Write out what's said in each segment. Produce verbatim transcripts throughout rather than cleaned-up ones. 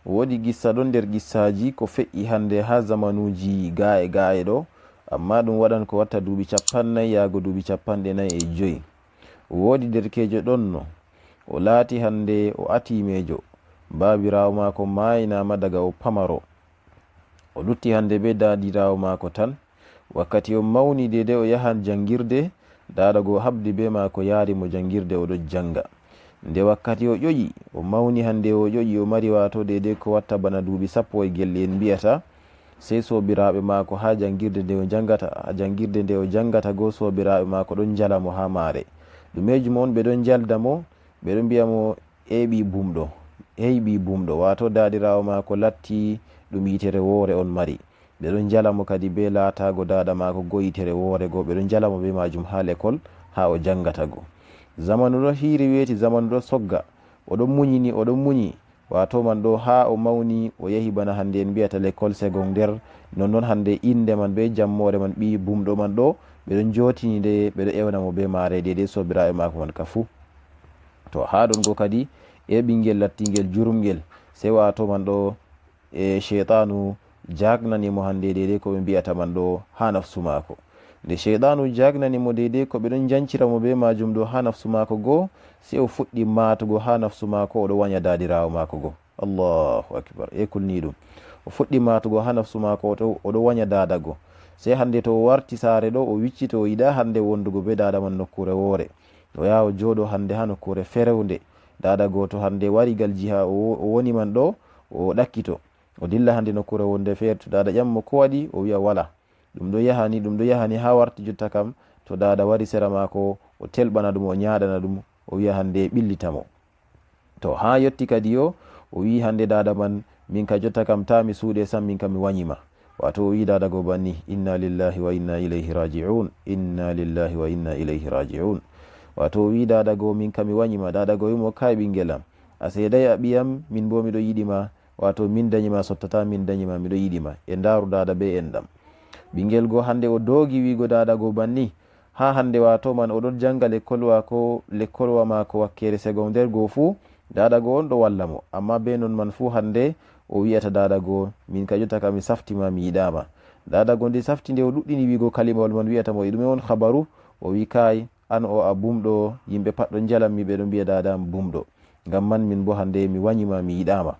Woodi gissa ɗon nder gissaaji ko feƴƴi hannde haa zamanuuji gaaye gaaye ɗo, ammaa ɗum waɗan ko watta duuɓi cappannayi yaago duuɓi cappanɗe nayi e joyi. Woodi derkeejo ɗonno, o laati hannde o atiimeejo, baabiraawo maako maaynaama daga o pamaro. O lutti hannde bee daadiraawo maako tan. Wakkati o mawni deydey o yahan janngirde, daada go habdi bee maako yaari mo janngirde o ɗon jannga. Nde wakkati o ƴoƴi, o mawni hannde o ƴoƴi o mari waato deydey ko watta bana duuɓi sappo e gelle en mbi'ata, sey soobiraaɓe maako haa janngirde nde o janngata, haa janngirde nde o janngata go soobiraaɓe maako ɗon njala mo haa maare. Ɗumeejum on ɓe ɗon njalda mo, ɓe ɗon mbi'a mo, "Ee ɓii bumɗo, hey ɓii bumɗo," waato daadiraawo maako latti ɗum yitere woore on mari. Ɓe ɗon njala mo kadi bee laataago daada maako go yitere woore go, ɓe ɗon njala mo bee maajum haa lekol, haa o janngata go. Zamanu ɗo hiiri weeti, zamanu ɗo sogga, o ɗon munyi ni, o ɗon munyi, waato man ɗo haa o mawni, o yahi bana hannde en mbi'ata lekol secondaire, nonnon hannde innde man bee jammoore man ɓii bumɗo man ɗo, ɓe ɗon njootini nde, ɓe ɗon ewna mo bee maare deydey soobiraaɓe maako man ka fuu. To haa ɗon go kadi, e ɓinngel lattingel jurumngel, sey waato man ɗo, e, ceytaanu jaagnani mo hannde deydey ko ɓe mbi'ata man ɗo haa nafsu maako. Nde ceytaanu jaagnani mo deydey ko ɓe ɗon njancira mo bee maajum ɗo haa nafsu maako go, sey o fuɗɗi maatugo haa nafsu maako, o ɗo wanya daadiraawo maako go. Allahu akbar, e kulniiɗum. O fuɗɗi maatugo haa nafsu maako, o ɗo, o ɗo wanya daada go. Sey hannde to o warti saare ɗo, o wiccito, o yiɗa hannde wondugo bee daada man nokkuure woore. O yaha o jooɗo hannde haa nokkuure ferewnde. Daada gooto hannde wari gal jiha o, o woni man ɗo, o ɗakkito. O dilla hannde nokkuure wonde feere. To daada ƴami mo ko waɗi, o wi'a wala. Ɗum ɗo yahani, ɗum ɗo yahani haa warti jotta kam, to daada wari sera maako, o telɓana ɗum, o nyaaɗana ɗum, o wi'a hannde ɓillita mo. To haa yotti kadi yo, o wi'i hannde daada man, "Min ka jotta kam taa mi suuɗe sam, min ka mi wanyi ma." Waato o wi'i daada go banni, "Inna lillahi wa inna ilayhi raji'un, inna lillahi wa inna ilayhi raji'un." Waato o wi'i daada go, "Min ka mi wanyi ma." Daada go wi'i mo, "Kaay ɓinngel am, a seeday a ɓiyam, min boo miɗo yiɗi ma. Waato min danyi ma sottata, min danyi ma, miɗo yiɗi ma. E ndaaru daada bee enɗam." Ɓinngel go hannde o doogi wi'igo daada go banni, haa hannde waato man o ɗon jannga lekkolwa ko, lekkolwa maako wakkeere secondaire go fuu, daada go on ɗo walla mo. Ammaa bee non man fuu hannde o wi'ata daada go, "Min ka jotta ka mi safti ma, mi yiɗaa ma." Daada go nde safti nde o ɗuɗɗini wi'igo kalimawol man wi'ata mo, "E ɗume on habaru?" O wi'i, "Kaay, an o a bumɗo, yimɓe pat ɗon njalan mi, ɓe ɗon mbi'a daada am bumɗo. Ngam man min boo hannde mi wanyi ma, mi yiɗaa ma."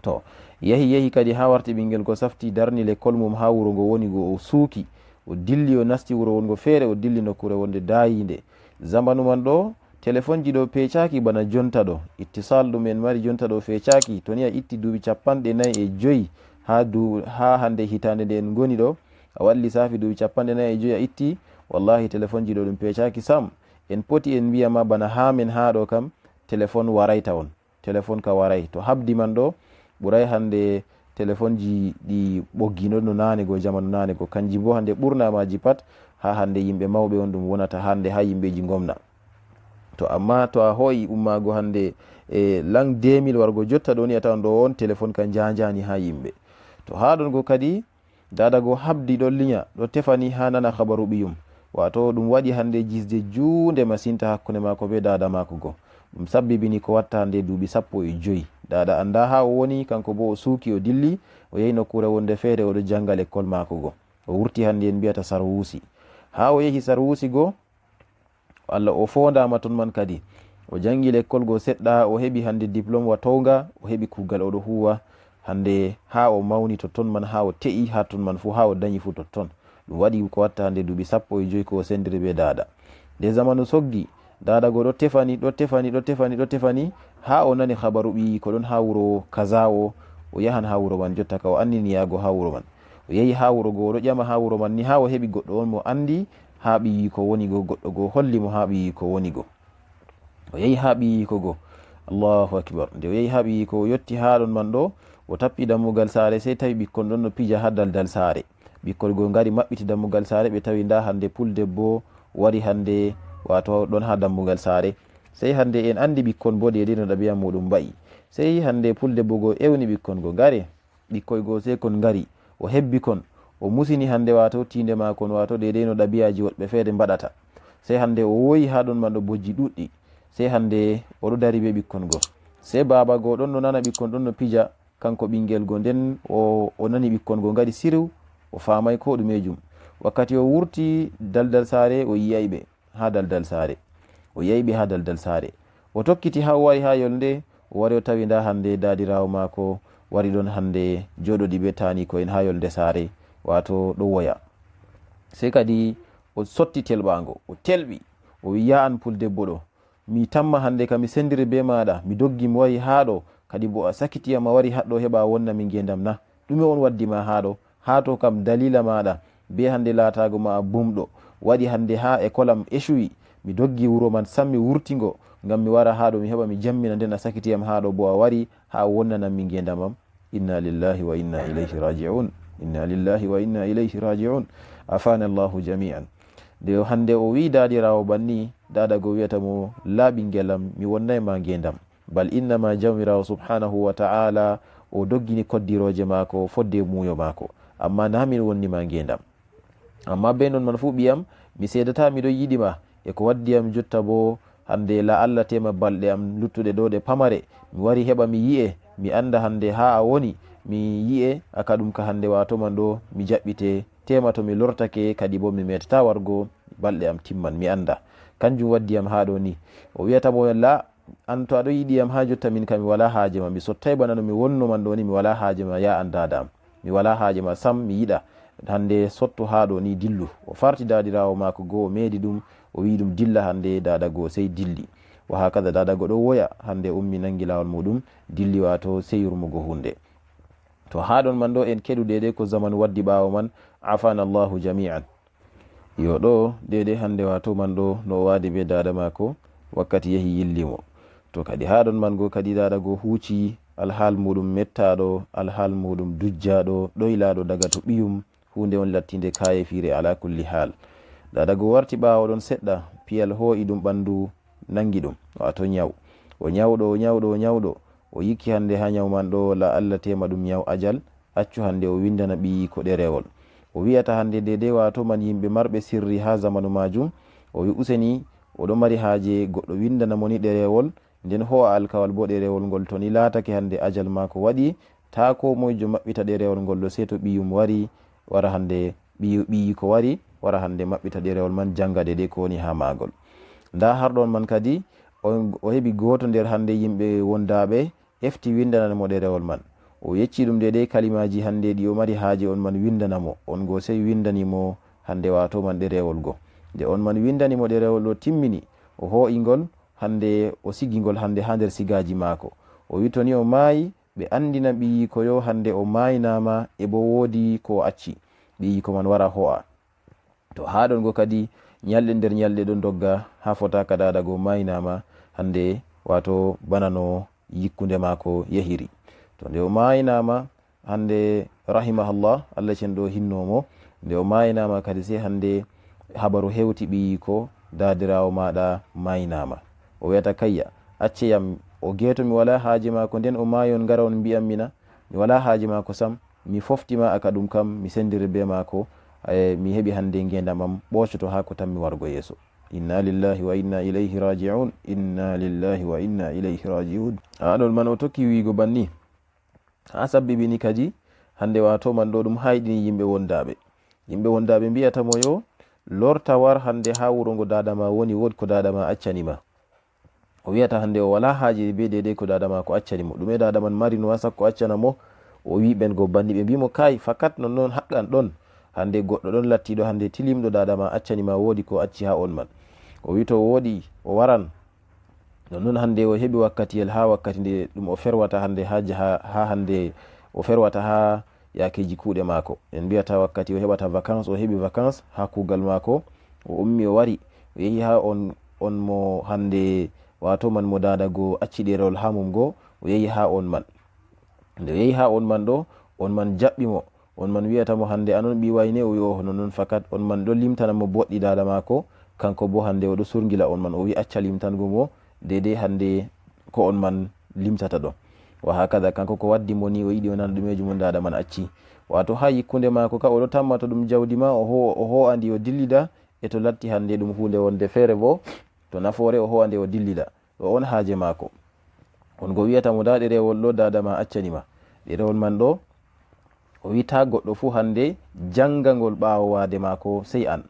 To, yahi, yahi kadi haa warti ɓinngel go safti darni lekkol mum haa wuro ngo woni go o suuki. O dilli o nasti wuro wongo feere, o dilli nokkuure wonde daayiinde. Zamanu man ɗo, telefonji ɗo peecaaki bana jonta ɗo. Ittisal ɗum en mari jonta ɗo feecaaki. To ni a itti duuɓi cappanɗe nayi e joyi haa du-, haa hannde hitaande nde en ngoni ɗo, a waɗi lisaafi duuɓi cappanɗe nayi e joyi a itti, wallahi telefonji ɗo ɗum peecaaki sam. En poti en mbi'a ma bana haa men haa ɗo kam, telefon warayta on. Telefon ka waray. To habdi man ɗo, ɓuray hannde telefonji ɗi ɓoggi no, no naane go, zamanu naane go. Kanji boo hannde ɓurna maaji pat, haa hannde yimɓe mawɓe on ɗum wonata hannde haa yimɓeeji ngomna. To ammaa to a hoo'i ummaago hannde e l'an deux mille wargo jotta ɗo ni a tawan ɗo on telefon ka njaanjaani haa yimɓe. To haa ɗon go kadi, daada go habdi ɗon linya, ɗo tefani haa nana habaru ɓiyum. Waato ɗum waɗi hannde jisde juunde masinta hakkunde maako bee daada maako go. Ɗum sabbibini ko watta hannde duuɓi sappo e joyi. Daada anndaa haa o woni, kanko boo o suuki o dilli, o yehi nokkuure wonde feere o ɗo jannga lekkol maako go. O wurti hannde en mbi'ata Sarwuusi. Haa o yehi Sarwuusi go, Allah o foondaama ton man kadi. O janngi lekkol go seɗɗa, o heɓi hannde diplôme wa townga, o heɓi kuugal o ɗo huuwa. Hannde haa o mawni totton man, haa o te'i haa ton man fuu, haa o danyi fuu totton. Ɗum waɗi ko watta hannde duuɓi sappo e joyi ko o senndiri bee daada. Nde zamanu soggi, daada go ɗo tefani, ɗo tefani, ɗo tefani, ɗo tefani, haa o nani habaru ɓiyiiko ɗon haa wuro kaza o, o yahan haa wuro man jotta ka o annini yaago haa wuro man. O yehi haa wuro go, o ɗo ƴama haa wuro man ni, haa o heɓi goɗɗo on mo anndi haa ɓiyiiko woni go, goɗɗo go holli mo haa ɓiyiiko woni go. O yehi haa ɓiyiiko go. Allahu akbar. Nde o yehi haa ɓiyiiko, o yotti haa ɗon man ɗo, o tappi dammugal saare, sey tawi ɓikkon ɗon no pija haa daldal saare. Ɓikkon go ngari maɓɓiti dammugal saare, ɓe tawi ndaa hannde pul debbo wari hannde, waato ɗon haa dammugal saare. Sey hannde en anndi ɓikkon boo deydey no ɗabi'a muuɗum mba'i. Sey hannde pul debbo go ewni ɓikkon go, "Ngare." Ɓikkoy goo sey kon ngari, o hebbi kon, o musini hannde waato tiinde maakon, waato deydey no ɗabi'aaji woɗɓe feere mbaɗata. Sey hannde o woyi haa ɗon man ɗo bojji ɗuuɗɗi. Sey hannde o ɗo dari bee ɓikkon goo. Sey baaba goo ɗon no nana ɓikkon ɗon no pija, kanko ɓinngel goo. Nden o, o nani ɓikkon goo ngaɗi siriw, o faamaay koo ɗumeejum. Wakkati o wurti daldal saare, o yi'aay ɓe haa daldal saare. O yi'aay ɓe haa daldal saare. O tokkiti haa o wari haa yolnde, o wari o tawi ndaa hannde daadiraawo maako wari ɗon hannde jooɗodi bee taaniiko en haa yolnde saare, waato ɗo woya. Sey kadi o sotti telɓaango, o telɓi, o wi'i, "Yaa an pul debbo ɗo, mi tamma hannde ka mi senndiri bee maaɗa, mi doggi mi wari haa ɗo, kadi boo a sakiti yam a wari haa ɗo heɓa a wonna mi ngeendam na? Ɗume on waddi ma haa ɗo? Haa to kam daliila maaɗa bee hannde laataago ma a bumɗo, waɗi hannde haa e kolam ecuwi, mi doggi wuro man sam mi wurti ngo, ngam mi wara haa ɗo mi heɓa mi jammina, nden a sakiti yam haa ɗo boo a wari haa a wonnanam mi ngeendam am." Inna lillahi wa inna ilayhi raji'un. Inna lillahi wa inna ilayhi raji'un. Afana Allahu jami'an. Nde o hannde o wi'i daadiraawo banni, daada go wi'ata mo, "Laa ɓinngel am, mi wonnay ma ngeendam. Bal innama Jawmiraawo subhanahu wa ta'ala o doggini koddirooje maako fodde muuyo maako. Amma naa min wonni ma ngeendam." Amma bee non man fuu, ɓiyam, mi seedata miɗo yiɗi ma, e ko waddi am jotta boo hannde, la Allah teema balɗe am luttuɗe ɗo ɗe pamare, mi wari heɓa mi yi'e, mi annda hannde haa a woni, mi yi'e a kaɗum ka hannde, waato man ɗo mi jaɓɓite, teema to mi lortake kadi boo mi meetata wargo, balɗe am timman, mi annda. Kanjum waddi am haa ɗo ni. O wi'ata mo, "La, an to aɗo yiɗi yam haa jotta, min kam mi walaa haaje ma, mi sottay bana no mi wonno man ɗo ni, mi walaa haaje ma, yaa an daada am. Mi walaa haaje ma sam, mi yiɗa. Hannde sotto haa ɗo ni, dillu." O farti daadiraawo maako go, o meedi ɗum, o wi'i ɗum, "Dilla hannde," daada go sey dilli. Wa haakada daada go ɗo woya, hannde ummi nangi laawol muuɗum, dilli, waato sey yurmugo huunde. To haa ɗon man ɗo en keɗu deydey ko zamanu waddi ɓaawo man, afana Allahu jami'an. Yo ɗo deydey hannde waato man ɗo no o waadi bee daada maako wakkati yehi yilli mo. To kadi haa ɗon man go kadi daada go huuci alhaal muuɗum mettaaɗo, alhaal muuɗum dujjaaɗo, ɗoylaaɗo daga to ɓiyum, huunde on lattiinde kaayeefiire alaa kulli haal. Daada go warti ɓaawo ɗon seɗɗa, piyal hoo'i ɗum ɓanndu, nangi ɗum, waato nyaw. O nyawɗo, o nyawɗo, o nyawɗo, o yikki hannde haa nyaw man ɗo, la Allah teema ɗum nyaw ajal, accu hannde o winndana ɓiyiiko ɗereewol. O wi'ata hannde deydey waato man yimɓe marɓe sirri haa zamanu maajum, o wi'i useni o ɗo mari haaje goɗɗo winndana mo ni ɗereewol, nden hoo'a alkawal boo ɗereewol ngol to ni laatake hannde ajal maako waɗi, taa koo moyjo maɓɓita ɗereewol ngol ɗo sey to ɓiyum wari, wara hannde ɓiy-, ɓiyiiko wari, wara hannde maɓɓita ɗereewol man, jannga deydey ko woni haa maagol. Ndaa harɗo on man kadi, o, o heɓi gooto nder hannde yimɓe wondaaɓe, efti winndanana mo ɗereewol man. O yecci ɗum deydey kalimaaji hannde ɗi o mari haaje on man winndana mo. On go sey winndani mo hannde waato man ɗereewol go. Nde on man winndani mo ɗereewol ɗo timmini, o hoo'i ngol hannde, o sigi ngol hannde haa nder sigaaji maako. O wi'i to ni o maayi, ɓe anndina ɓiyiiko yo hannde o maaynaama e boo woodi ko o acci. Ɓiyiiko man wara hoo'a. To haa ɗon go kadi, nyalɗe nder nyalɗe ɗon dogga haa fota ka daada go maaynaama hannde, waato bana no yikkunde maako yahiri. To nde o maaynaama hannde, rahimahallah, Allah cenɗo hinno mo, nde o maaynaama kadi sey hannde habaru hewti ɓiyiiko, daadiraawo maaɗa maaynaama. O wi'ata, "Kayya, acce yam o geeto, mi walaa haaje maako, nden o maayi on ngara on mbi'ammi na? Mi walaa haaje maako sam, mi fofti ma aka ɗum kam, mi senndiri bee maako, e, mi heɓi hannde ngeendam am ɓoocoto haa ko tammi wargo yeeso." Inna lillahi wa inna ilayhi raji'un, inna lillahi wa inna ilayhi raji'un. Haa ɗon man o tokki wi'igo banni. Haa sabbibini kadi, hannde waato man ɗo ɗum hayɗini yimɓe wondaaɓe. Yimɓe wondaaɓe mbi'ata mo yo lorta war hannde haa wuro ngo daada ma woni, wood ko daada ma accani ma. O wi'ata hannde o walaa haaje bee deydey ko daada maako accani mo. Ɗume daada man mari no haa sakko accana mo? O wi'i ɓen go banni, ɓe mbi'i mo, "Kaay, fakat nonnon haqqan ɗon. Hannde goɗɗo ɗon lattiiɗo hannde tilimɗo, daada ma accani ma woodi ko acci haa on man." O wi'i to wooɗi, o waran. Nonnon hannde o heɓi wakkatiyel haa wakkati nde ɗum o ferwata hannde haa jaha-, haa hannde o ferwata haa yaakeeji kuuɗe maako. En mbi'ata wakkati o heɓata vacances, o heɓi vacances haa kuugal maako, o ummi o wari, o yehi haa on, on mo hannde waato man mo daada go acci ɗereewol haa mum go, o yehi haa on man. Nde o yehi haa on man ɗo, on man jaɓɓi mo, on man wi'ata mo, "Hannde an on ɓii wayne?" O wi'i, "Ooho, nonnon fakat." On man ɗo limtana mo boɗɗi daada maako, kanko boo hannde o ɗo surngila on man, o wi'i acca limtango mo deydey hannde ko on man limtata ɗo. Wa haakada, kanko ko waddi mo ni, o yiɗi o nana ɗumeejo mum daada man acci. Waato haa yikkunde maako ka o ɗo tamma to ɗum jawdi ma, o ho-, o hoo'a ndi o dillida, e to latti hannde ɗum huunde wonde feere boo, to nafoore o hoo'a nde o dillida. Ɗo on haaje maako. On go wi'ata mo, "Ndaa ɗereewol ɗo, daada ma accani ma." Ɗereewol man ɗo, o wi'ata goɗɗo fuu hannde janngangol ɓaawo waade maako, sey an.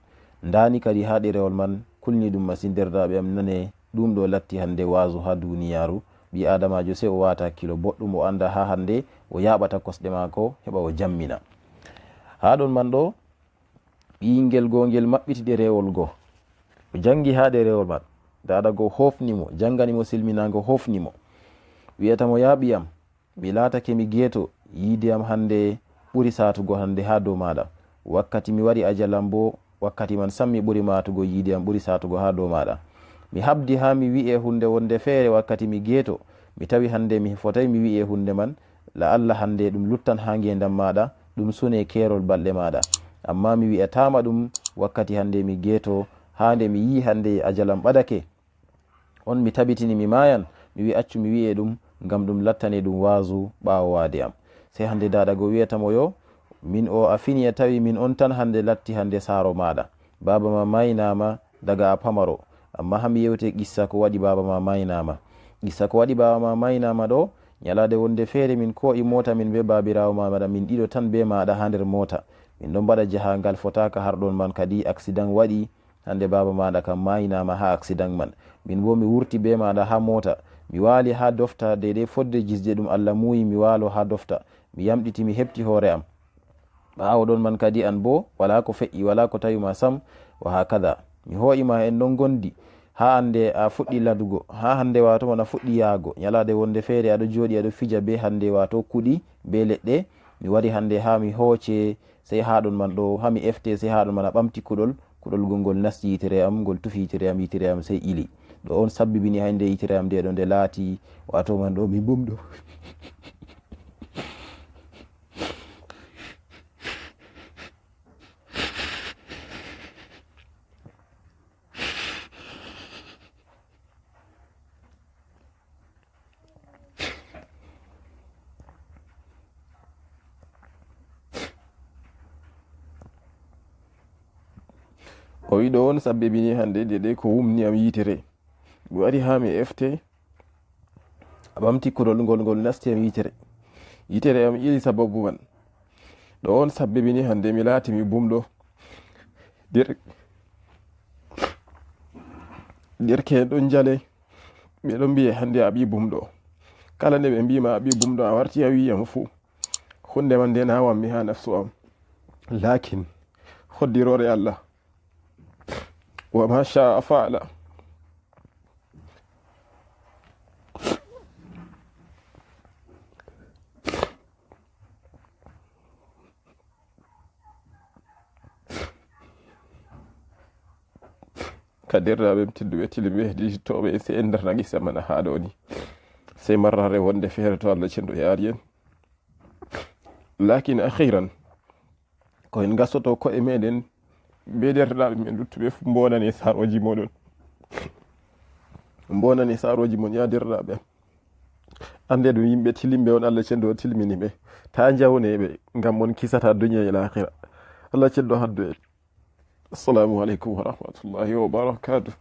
Ndaani kadi haa ɗereewol man kulni ɗum masin, deerɗaaɓe am, nane, ɗum ɗo latti hannde waazu haa duuniyaaru. Ɓii aadamaajo sey o waata hakkilo boɗɗum, o annda haa hannde o yaaɓata kosɗe maako, heɓa o jammina. Haa ɗon man ɗo, ɓiyngel goo ngel maɓɓiti ɗereewol goo. O janngi haa ɗereewol man. Daada goo hoofni mo, janngani mo silminaango, hoofni mo. Wi'ata mo, "Yaa ɓiyam, mi laatake mi geeto, yiide am hannde ɓuri saatugo hannde haa dow maaɗa. Wakkati mi waɗi ajalam boo, wakkati man sam mi ɓuri maatugo, yiide am ɓuri saatugo haa dow maaɗa. Mi haɓdi haa mi wi'e huunde wonnde feere wakkati mi geeto, mi tawi hannde mi fotaay mi wi'e huunde man, la'alla hannde ɗum luttan haa ngeendam maaɗa, ɗum sune keerol balɗe maaɗa. Ammaa mi wi'ataama ɗum wakkati hannde mi geeto, haa nde mi yi'i hannde ajalam ɓadake. On mi tabitini mi maayan, mi wi'i accu mi wi'e ɗum, ngam ɗum lattane ɗum waazu ɓaawo waade am." Sey hannde daada go wi'ata mo, "Yo, min o a fini a tawi min on tan hannde latti hannde saaro maaɗa. Baaba ma maaynaama daga a pamaro. Ammaa haa mi yewte qissa ko waɗi baaba ma maaynaama. Qissa ko waɗi baaba ma maaynaama ɗo, nyalaade wonnde feere min koo'i moota min bee baabiraawo ma maɗa min ɗiɗo tan bee maaɗa haa nder moota. Min ɗon mbaɗa jahaangal fotaaka har ɗon man kadi aksidan waɗi. Hannde baaba maaɗa kam maaynaama haa aksidan man. Min boo mi wurti bee maaɗa haa moota. Mi waali haa dofta deydey fodde jisde ɗum Allah muuyi mi waalo haa dofta. Mi yamɗiti mi heɓti hoore am. Ɓaawo ɗon man kadi an boo, walaa ko feƴƴi, walaa ko tawi ma sam, wa haakada. Mi hoo'i ma en ɗon ngondi, haa hannde a fuɗɗi ladugo, haa hannde waato man a fuɗɗi yaago. Nyalaade wonnde feere aɗo jooɗi aɗo fija bee hannde waato kuɗi, bee leɗɗe. Mi wari hannde haa mi hooce, sey haa ɗon man ɗo, haa mi efte, sey haa ɗon man a ɓamti kuɗol, kuɗol gol ngol nasti yitere am, ngol tufi yitere am, yitere am sey ili. Ɗo on sabbibini hannde yitere am nde ɗo nde laati, waato man ɗo mi bumɗo." O wi'i ɗo on sabbibini hannde nde ɗo ko wumni am yitere. Mi wari haa mi efte, a ɓamti kulol ngol, ngol nasti am yitere. Yitere am ili sababu man. Ɗo on sabbibini hannde mi laati mi bumɗo. Der-, derke'en ɗon njale, ɓe ɗon mbi'e hannde a ɓii bumɗo. Kala nde ɓe mbii ma a ɓii bumɗo, a warti a wi'i am fuu. Huunde man nde naawan mi haa nafsu am. Laakin, hoddiroore Allah. Wa ma sha'a fa'ala. Ka deerɗaaɓe am tedduɓe, tiliɓe, heɗitittooɓe, sey en darna qissa man haa ɗo ni. Sey marrare wonde feere to Allah cenɗo yaari en. Laakin akhiran, ko en gasoto ko'e meɗen be deerɗaaɓe men luttuɓe fuu mbonane sarooji moɗon. Mbonane sarooji mon, ya deerɗaaɓe am. Annde ɗum yimɓe tilimɓe on, Allah cenɗo o tilmini ɓe. Taa njawne ɓe, ngam on kisata duniya e laakhira. Allah cenɗo haddu en. Assalamu alaikum wa rahmatullahi wa barakatuh.